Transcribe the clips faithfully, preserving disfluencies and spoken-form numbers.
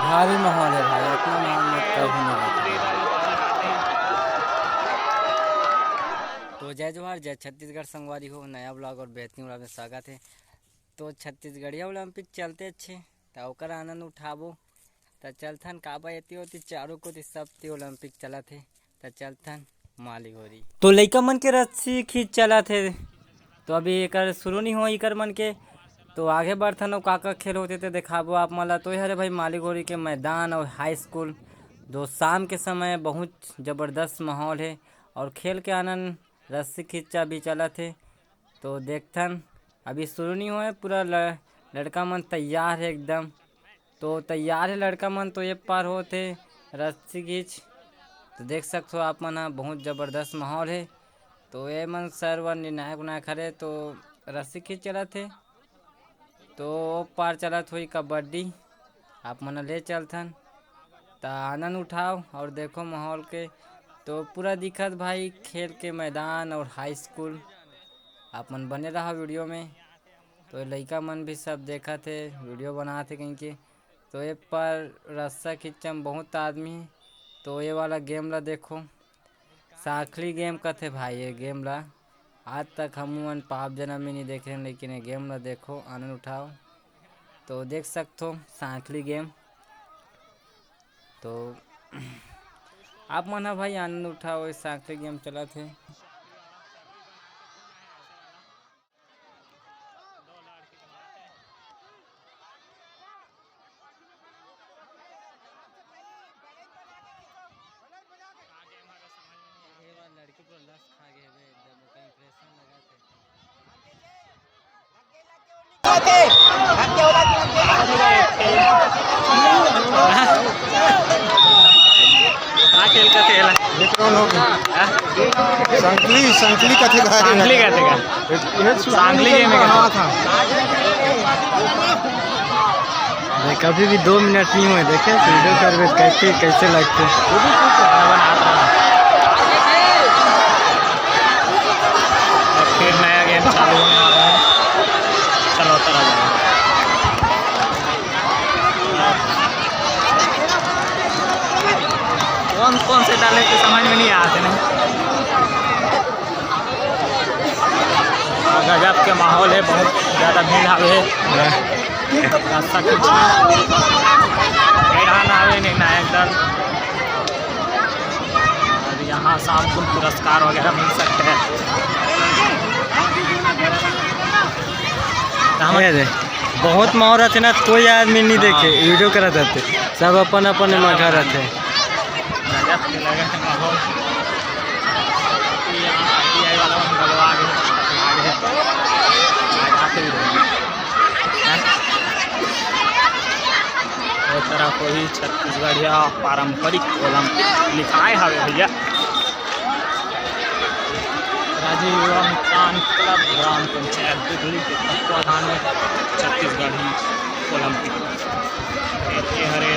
भारी माहौल है भाई, इतना माहौल मत कभी नहीं देखा। तो जय जोहार, जय छत्तीसगढ़ संगवारी हो, नया ब्लॉग और बेहतरीन ब्लॉग में स्वागत है। तो छत्तीसगढ़िया ओलंपिक चलत हे, त ओकर आनंद उठाबो। त चलथन, काबर एती ओती चारों कोती सब ती ओलंपिक चलत हे, त चलथन माली घोरी। तो लइका मन के रस्सी खींच चलत हे, तो अभी एकर शुरू नहीं हो एकर मन के। तो आगे बढ़थन अउ का का खेल होथे ते देखाबो आप मन ला। तो ये हरे भाई माली घोरी के मैदान और हाई स्कूल, जो शाम के समय बहुत जबरदस्त माहौल है और खेल के आनंद रस्सी खींचा भी चलत हे। तो देखथन, अभी शुरू नहीं होए, पूरा ल-, लड़का मन तैयार है एकदम। तो तैयार है लड़का मन, तो ये पार होत हे रस्सी खींच। तो देख सकथो आप मन ह, बहुत जबरदस्त माहौल है। तो ये मन सर वर निर्णायक उनायक हरे, तो रस्सी खींच चलत हे। तो ओ पार चलत होई कबड्डी, आप मन ले चलथन, त आनंद उठाओ और देखो माहौल के। तो पूरा दिखत भाई खेल के मैदान और हाई स्कूल। आप मन बने रहा वीडियो में। तो लइका मन भी सब देखत हे, वीडियो बनात हे कहीं के। तो ये पर रस्सा खींचा में बहुत आदमी हे। तो ये वाला गेम ला देखो, सांखली गेम कथे भाई ये गेम ला। आज तक हमू मन पाप जन्म में नहीं देखे हन, लेकिन ये गेम ला देखो, आनंद उठाओ। तो देख सकथो सांखली गेम। तो आप मन ह भाई आनंद उठाओ, ये सांखली गेम चलत हे। का खेल का खेल है? ये कौन हो गया? हाँ? संकली, संकली कथे का है? संकली कथे का? ये, ये सांगली गेम है का? हाँ, था। देख, अभी भी दो मिनट नहीं हुए, देखे, वीडियो करबे, कैसे, कैसे लगते? अब फिर नया गेम चालू होने वाला है। चलो, उतर आ जाओ। कौन, कौन से डाले के समझ में नहीं आते ना। गजब के माहौल है, बहुत ज़्यादा भीड़ हावे है। रास्ता कुछ ए ढान हावे नहीं ना एकदम। और यहाँ शाम को पुरस्कार वगैरह मिल सकते हैं। तो हम ये दे, बहुत माहौल रहते ना, कोई आदमी नहीं हाँ। देखे, वीडियो करत रहते, सब अपन अपन में मगन रहते। गजब के लगे है माहौल। यहाँ आई टी आई वाला मन घलो आ गए, आ गए। यहाँ पे भी हैं। वो तरफ वही छत्तीसगढ़िया पारंपरिक ओलंपिक लिखाए हवे भैया। राजीव युवा मितान क्लब ग्राम पंचायत दुधली के तत्वाधान में छत्तीसगढ़ी ओलंपिक। ये हरे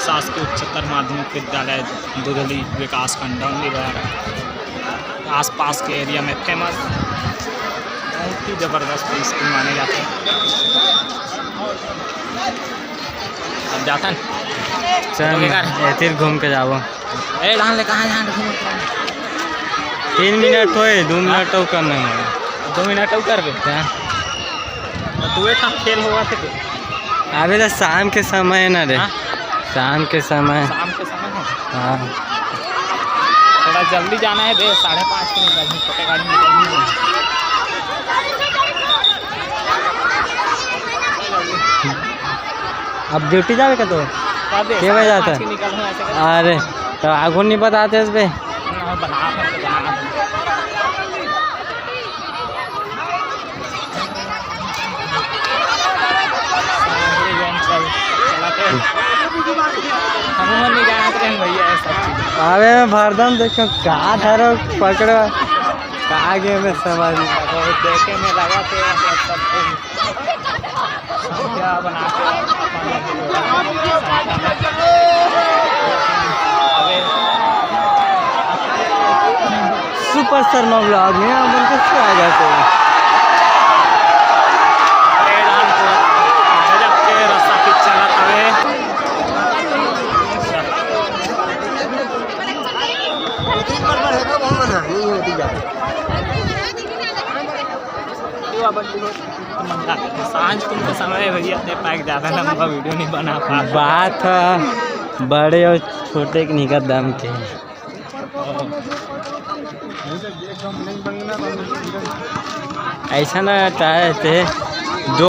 शासकीय उच्चतर माध्यमिक विद्यालय दुधली विकास खंड डौंडीगढ़ आसपास के एरिया में फेमस, बहुत ही जबरदस्त स्कूल माने जाते हैं। अब जाथन। चल, तो बेकार। एतिर घूम के जाबो। ए, ढान ले, कहाँ ढान घूम? तीन मिनट होए, दो मिनट अउ करना है। दो मिनट अउ करबे? क्या? तो दुए ठा फेल होगा थे तो। अबे तो शाम के समय है ना रे। हाँ? शाम के समय। शाम के समय है? हाँ। थोड़ा जल्दी जाना है बे, साढ़े पाँच के निकलनी, छोटे गाड़ी में निकलनी है। अब ड्यूटी जावे का तो? अबे, के बजे साढ़े जाता पाँच है? के निकलना है, ऐसे करके। अरे, तो आगू नहीं बताते इस पे। ना, बना, बना। अबे मैं भरदम देखो का धरो पकड़ो का आगे में समझ देखे में लगा थे। क्या बना के अपन लोग को अबे सुपर शर्मा ब्लॉग में आप मन के स्वागत है। गजब के रस्सा खींच चलत हवे। सांझ कुन के समय हे भैया, ते पाए ज्यादा लंबा वीडियो नहीं बना पा। बात ह बड़े अउ छोटे के निकट दम के। ऐसा ना चाहे ते